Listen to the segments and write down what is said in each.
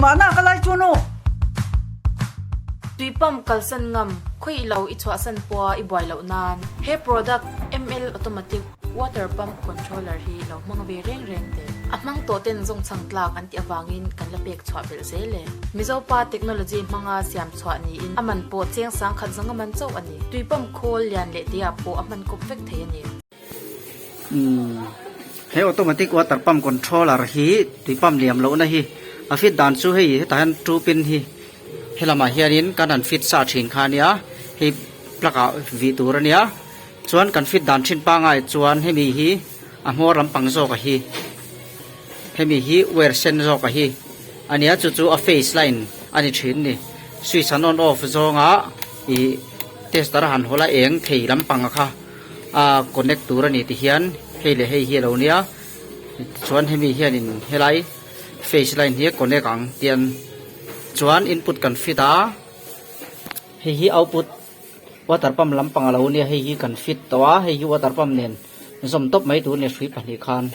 mah nak a lai chuan aw. Tui pump kalsan ngam, khawi lo i chhuahsan pawha i buai loh nan he product ML Automatic Water Pump Controller hi lo hmang ve reng reng teh. A hmang tawh ten zawng chhang tlak an tih avangin kan la pek chhuah belh zel e. Mizopa technology hmanga siam chhuah niin a man pawh cheng sang khat zanga man chauh a ni. Tui pump khawl lian leh tia pawh a hman kawp vek thei a ni. He automatic water pump controller hi tui pump liam lohna hi a fit dan chu hei hetah hian two pin hi helamah hianin kan han fit sa thin kha ania hei plug ah vih tur ania chuan kan fit dan thin pangai chuan hemi hi a hmawr lampang zawk a hi hemi hi wire sen zawk a hi ania chu chu a phase line a ni thin ni switch an on off zawnga ih tester a han hawl a eng thei lampang a kha. a connect tur a ni ti hian hei leh hei hi a lo nia tichuan hemi hianin helai phase line hi a connect ang tian chuan input kan fit a hei hi output water pump lampang a lo nia hei hi kan fit tawh a hei hi water pump nen zawm tawp mai tur a ni hrui pahnih khan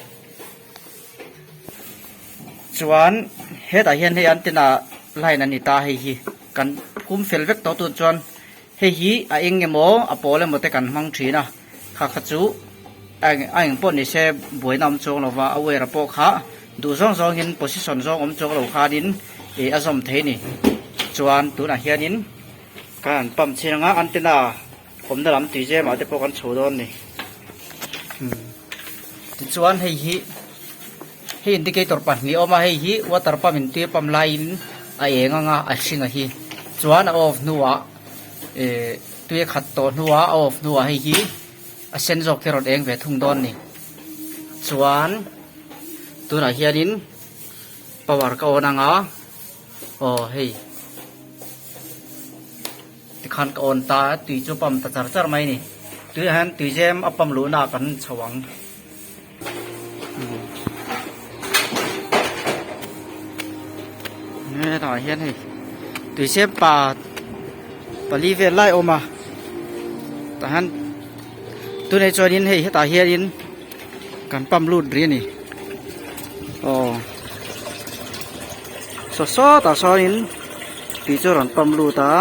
chuan hetah hian hei antenna line a ni ta hei hi kan phum fel vek tawh tur chuan. Hei hi a eng emaw a pawl emaw te kan hmang thin a, kha kha chu a eng pawh ni se buaina awm chuang lo va, a wire pawh kha duh zawng zawngin position zawng awm chuang lo khanin ih a zawm thei a ni. Chuan tunah hianin kan han pump chhin anga antenna awmna lam tui zem ah te pawh kan chho dawn a ni. Tichuan hei hi hei indicator pahnih a awm a, hei hi water pump in tui pump laiin a eng anga a hring a hi chuan a off hnuah eh tui a khat tawh hnuah a off hnuah hei hi a sen zawk hi a rawn eng ve thung dawn a ni chuan tunah hianin power ka on anga aw hei tikhan ka on ta a tui chu a pump ta char char mai a ni tuiah hian tui zem a pump luhna ah kan chho ang. Hetah hian hei tuisep pa pali vel lai a awm a tah hian tunah chuanin hei hetah hianin kan pump lut rih a ni aw saw sawtah sawnin tui chu a rawn pump lut a.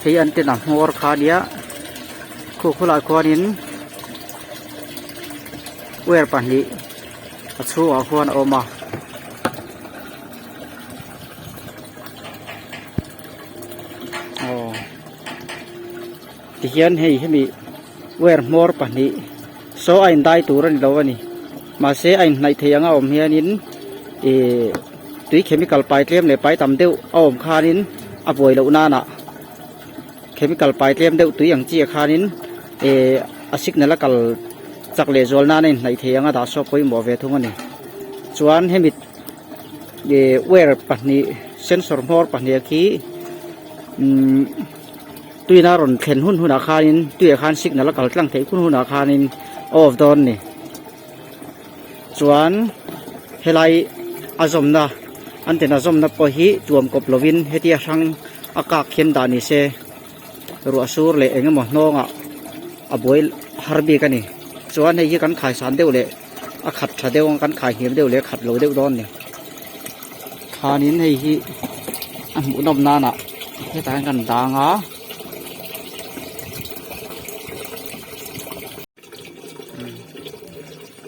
Hei antenna hmawr kha a nia khu khawlai khuanin wire pahnih a chhungah khuan a awm a. Aw tihian hei hemi wire hmawr pahnih saw a indai tur a ni lo a ni mahse a inhnaih theih anga awm hianin ihh tui chemical pai tlem leh pai tam deuh a awm khanin a buai loh nanah chemical pai tlem deuh tui ang chi ah khanin ihh a signal a kal chak leh zual nan a inhnaih theih anga dah saw pawimawh ve thung a ni chuan hemi ihh wire pahnih sensor hmawr pahnih khi umm. Tuina rawn thlen hun hunah khanin tuiah khan signal a kal tlang theih hun hunah khanin a off dawn a ni. Chuan helai a zawmna antenna zawmna pawh hi tuam kawp lovin hetia hrang a kak hian dah ni se ruah sur leh eng emaw hnawngah a buai har bik a ni. Chuan hei hi kan khaisan deuh leh a khat tha deuh ang kan khai hniam deuh leh a khat lo deuh dawn a ni. Khanin hei hi a hmuh nawm nanah hetah hian kan dang a.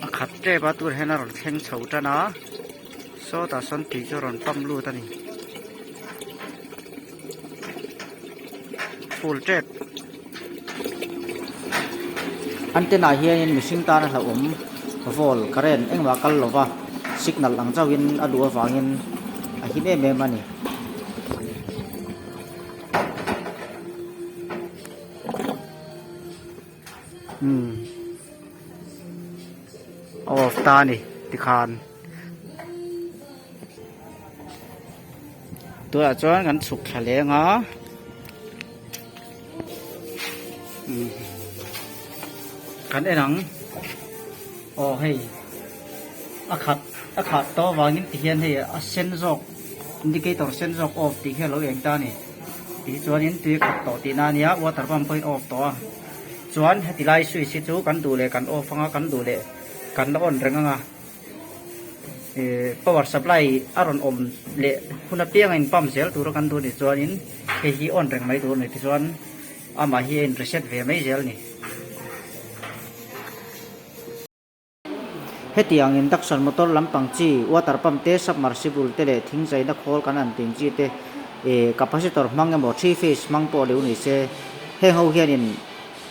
A khat tep a tur hian a rawn thleng chho tan a sawtah sawn tui chu a rawn pump lut a ni. Full tep. Antenna ah hianin mihring tana hlauhawm vol current engmah kal lova signal ang chauhin a luh avangin a him em em a ni. Umm a off ta a ni tikhan. Tunah chuan kan chhuk thla leng a kan en ang aw hei a khat a khat tawh avangin ti hian hei a sen zawk indicator sen zawk off tih hi a lo eng ta a ni. Ti hi chuanin tui a khat tawh tihna a nia, water pump pawhin a off tawh a. Chuan heti lai switch hi chu kan duh leh kan off anga kan duh leh kan la on reng anga eh power supply a rawn awm leh hun apianga in pump zel tura kan duh a nih chuanin hei hi on reng mai tur a ni tichuan amah hi a in reset ve mai zel a ni. Hetiang induction motor lampang chi, water pump te, submersible te leh thing zaina khawl kan han tih chi te eh capacitor hmang emaw three phase hmang pawh leu ni se. Heng ho hianin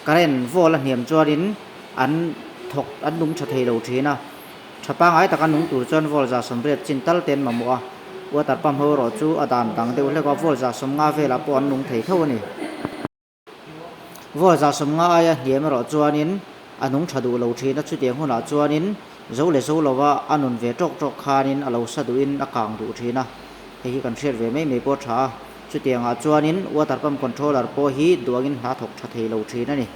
current volt a hniam chuanin an thawk an nung tha thei lo thin a. Tha pangngai taka nung tur chuan volt 180 chin tal te an mamawh a. Water pump ho erawh chu a dan dang deuh hlek a, volt 150 velah pawh an nung thei tho a ni. Vawi 150 aia hniam erawh chuanin a nung tha duh lo thin a, chutiang hunah chuanin zo leh zo lova a nun ve tawk tawk khanin a lo sa duhin a kang duh thin a, hei hi kan hriat ve mai mai pawh a tha a, chutiangah chuanin water pump controller pawh hi duangin hna thawk tha thei lo thin a ni.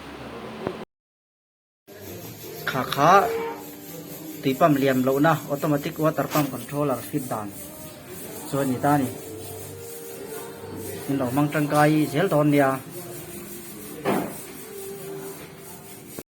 Kha kha tui pump liam lohna automatic water pump controller fit dan chu a ni ta a ni. Min lo hmang tangkai zel dawn nia.